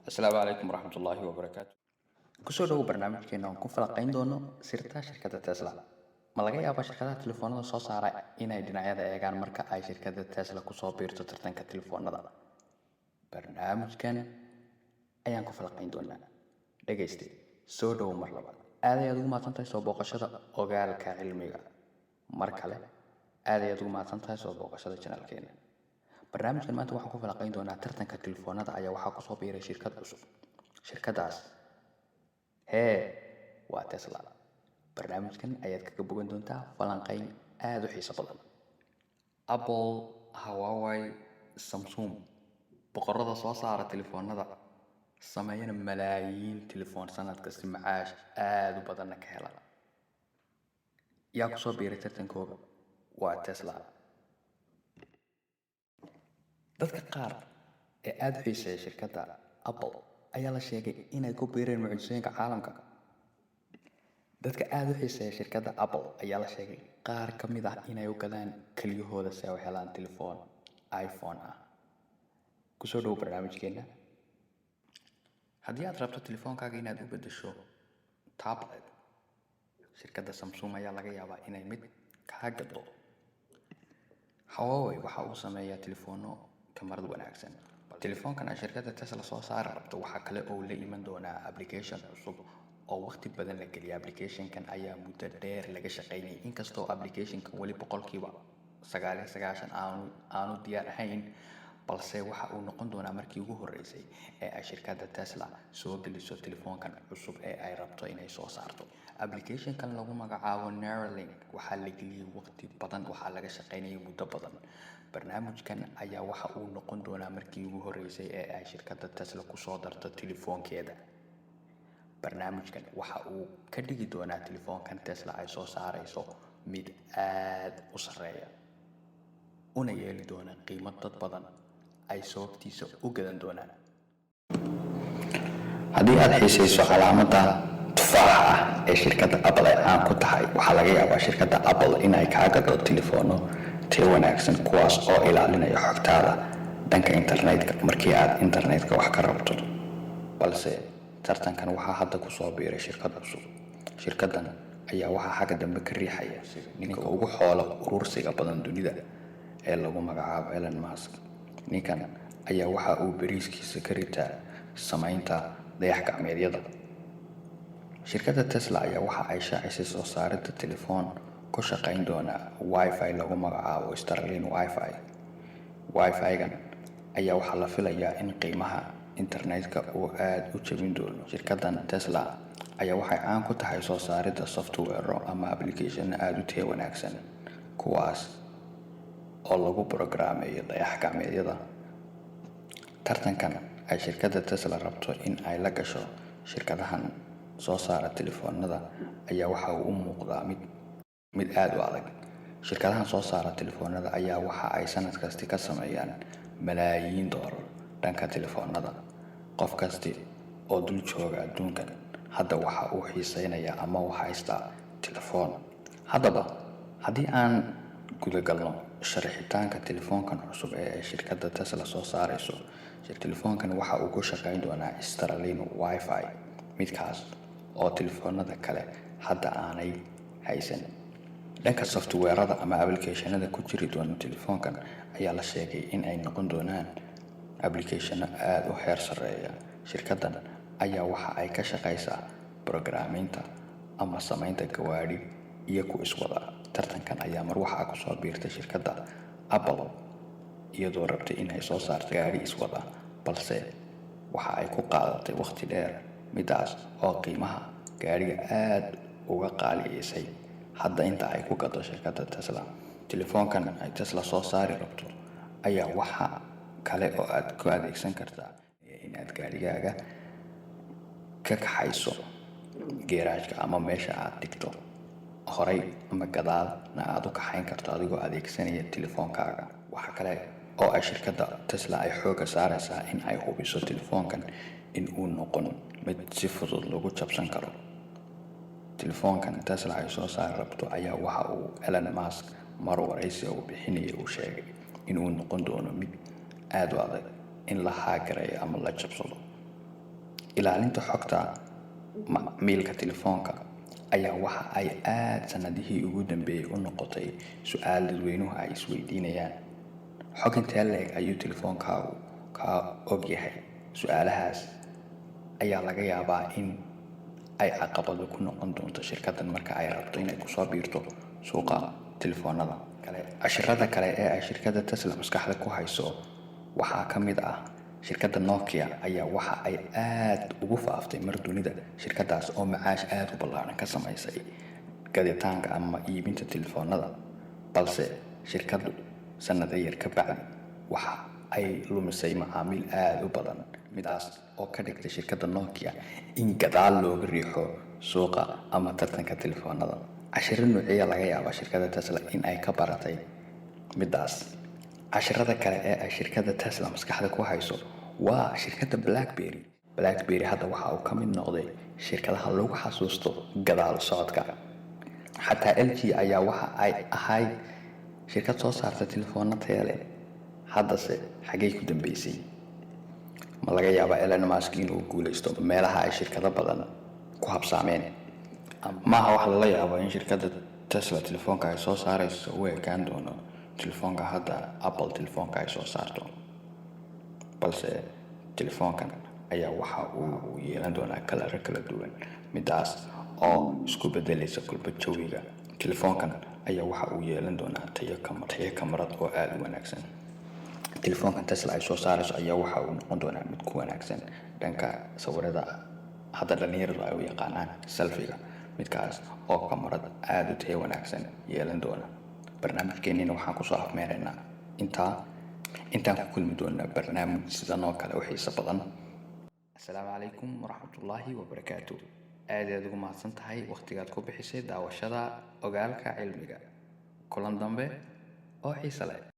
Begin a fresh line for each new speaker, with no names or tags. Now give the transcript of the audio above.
Asalaamu calaykum waraxmatullaahi wabarakaatu. Kusoo dhowow barnaamijkeena oon ku falaqayn doono sirta shirkadda Tesla. Ma laga yaabaa shirkadaha telefoonada soo saara inay dhinacyada eegaan marka ay shirkadda Tesla kusoo biirto tartanka telefoonada? Barnaamijkan ayaan ku falaqayn doonaa. Dhegayste, soo dhowow mar labaad. Aad ayaad ugu mahadsan tahay soo booqashada Ogaalka Cilmiga. Mar kale, aad ayaad ugu mahadsan tahay soo booqashada channelkeena. Barnaamijkan maanta waxaan ku falaqayn doonaa tartanka telefoonada ayaa waxaa kusoo biiray shirkad cusub. Shirkadaas hee waa Tesla. Barnaamijkan ayaad kaga bogan doontaa falanqayn aada u xiiso badan. Apple, Huawei, Samsung, boqorada soo saara telefoonada, sameeyana malaayiin telefoon sanad kasta, macaash aada u badanna ka hela, yaa kusoo biiray tartankooga? Waa Tesla. Dadka qaar ee aada u xiiseeya shirkadda Apple ayaa la sheegay inay ku biireen mucjisooyinka caalamka. Dadka aada u xiiseeya shirkadda Apple ayaa la sheegay qaar ka mid ah inay u gadaan kelyahooda si ay u helaan telefoon iPhone ah. Kusoo dhowo barnaamijkeena. Haddii aad rabto telefoonkaaga inaad u beddesho tablet, shirkadda Samsung ayaa laga yaabaa inay mid kaa gado. Huawei waxa uu sameeyaa telefoono kamarad wanaagsan. Telefoonkan ay shirkadda Tesla soo saari rabto waxaa kale oo la iman doonaa application cusub oo waqti badan la geliyay. Applicationkan ayaa muddo dheer laga shaqeynayay. Inkastoo applicationkan weli 99% aanu diyaar ahayn, balse waxa uu noqon doonaa markii ugu horreysay ee ay shirkadda Tesla soo geliso telefoonkan cusub ee ay rabto inay soo saarto. Applicationkan lagu magacaabo Neuralink waxaa la geliyay waqti badan, waxaa laga shaqeynayay muddo badan. Barnaamijkan ayaa waxa uu noqon doonaa markii ugu horreysay ee ay shirkadda Tesla kusoo darto telefoonkeeda. Barnaamijkan waxa uu ka dhigi doonaa telefoonkan Tesla ay soo saarayso mid aad u sarreeya, una yeeli doona qiimo dad badan ay sababtiisa u gadan doonaan. Haddii aad xiisayso calaamadda tufaaxa ah ee shirkadda Apple ay caan ku tahay, waxaa laga yaabaa shirkadda Apple in ay kaa gado tilefoono tayo wanaagsan, kuwaas oo ilaalinaya xogtaada dhanka internetka markii aad internetka wax ka rabto. Balse tartankan waxaa hadda kusoo biiray shirkad cusub. Shirkaddan ayaa waxaa xagga dambe ka riixaya ninka ugu xoolo urursiga badan dunida ee lagu magacaabo Elon Musk. Ninkan ayaa waxa uu bariiskiisa ka ritaa samaynta dayax gacmeedyada. Shirkadda Tesla ayaa waxa ay shaacisay soo saaridda telefoon ku shaqayn doona Wi-Fi lagu magacaabo Starlink Wi-Fi. Wi-Fi-gan ayaa waxaa la filayaa in qiimaha internetka uu aada u jabin doono. Shirkaddan Tesla ayaa waxay caan ku tahay soo saaridda software ama applicationo aada u tayo wanaagsan, kuwaas oo lagu brogrameeyo dayax gacmeedyada. Tartankan ay shirkadda Tesla rabto in ay la gasho shirkadahan soo saara telefoonada ayaa waxa uu u muuqdaa mid aada u adag. Shirkadahan soo saara telefoonada ayaa waxa ay sanad kasti ka sameeyaan malaayiin doolar dhanka telefoonada. Qof kasti oo dul jooga adduunkan hadda waxa uu xiiseynayaa ama uu haystaa telefoon. Haddaba, haddii aan gudagalno sharxitaanka telefoonkan cusub ee ay shirkadda Tesla soo saarayso, telefoonkan waxa uu ku shaqayn doonaa Starlink Wi-Fi, midkaas oo telefoonada kale hadda aanay haysan. Dhanka softwareada ama applicationada ku jiri doona telefoonkan ayaa la sheegay in ay noqon doonaan applicationo aada u heer sarreeya. Shirkaddan ayaa waxa ay ka shaqaysaa programminta ama samaynta gawaadhi iyo ku iswada. Tartankan ayaa mar waxaa kusoo biirtay shirkadda Apple, iyadoo rabtay inay soo saarto gaadhi iswada, balse waxa ay ku qaadatay waqti dheer, midaas oo qiimaha gaadhiga aada uga qaaliyeysay hadda inta ay ku gado shirkadda Tesla. Telefoonkan ay Tesla soo saari rabto ayaa waxa kale oo aad ku adeegsan kartaa inaad gaadhigaaga ka kaxayso geeraajka ama meesha aad dhigto, horay ama gadaalna aad u kaxayn karto adigoo adeegsanaya telefoonkaaga. Waxa kale oo ay shirkadda Tesla ay xoogga saaraysaa in ay hubiso telefoonkan in uu noqon mid si fudud lagu jabsan karo. Telefoonkan Tesla ay soo saari rabto ayaa waxa uu Elon Musk mar waraysi uu bixinayay uu sheegay in uu noqon doono mid aada u adag in la hack gareeyo ama la jabsado. Ilaalinta xogta macmiilka telefoonka ayaa waxa ay aad sanadihii ugu dambeeyey u noqotay su-aal dadweynuhu ay isweydiinayaan. Xog intee le'eg ayuu telefoonkaagu kaa ogyahay? Su-aalahaas ayaa laga yaabaa in ay caqabado ku noqon doonto shirkaddan marka ay rabto inay kusoo biirto suuqa telefoonada. Cashirada kale ee ay shirkadda Tesla maskaxda ku hayso waxaa ka mid ah shirkadda Nokia ayaa waxa ay aad ugu faaftay mar dunida, shirkadaas oo macaash aad u ballaaran ka samaysay gaditaanka ama iibinta telefoonada. Balse shirkaddu sanado yar ka bacdi waxa ay lumisay macaamiil aad u badan, midaas oo ka dhigtay shirkadda Nokia in gadaal looga riixo suuqa ama tartanka telefoonada. Cashiro nuuciya laga yaabaa shirkadda Tesla in ay ka baratay midaas? Cashirada kale ee ay shirkadda Tesla maskaxda ku hayso waa shirkadda BlackBerry. BlackBerry hadda waxa uu ka mid noqday shirkadaha lagu xasuusto gadaal socodka. Xataa LG ayaa waxa ay ahayd shirkad soo saarta telefoona tayo leh, haddase xaggay ku dambeysay? Ma laga yaabaa Elon Musk inuu guuleysto meelaha ay shirkado badan ku habsaameen? Maaha wax lala yaabo in shirkadda Tesla telefoonka ay soo saarayso u ekaan doono telefoonka hadda Apple telefoonka ay soo saarto, balse telefoonkan ayaa waxa uu yeelan doonaa kalaro kala duwan, midaas oo isku bedelaysa kulba jawiga. Telefoonkan ayaa waxa uu yeelan doonaa tayo kamarad oo aada u wanaagsan. Telefoonkan Tesla ay soo saarayso ayaa waxa uu noqon doonaa mid ku wanaagsan dhanka sawirada, hadda dhalinyaradu ay u yaqaanaan selfie-ga, midkaas oo kamarad aada u tayo wanaagsan yeelan doona. Barnaamijkeenina waxaan kusoo afmeeraynaa intaa. Intaan ku kulmi doonaa barnaamij sidan oo kale u xiiso badan, asalaamu calaykum waraxmatullaahi wabarakaatu. Aad aad ugu mahadsan tahay wakhtigaad ku bixisay daawashada Ogaalka Cilmiga. Kulan dambe oo xiise leh.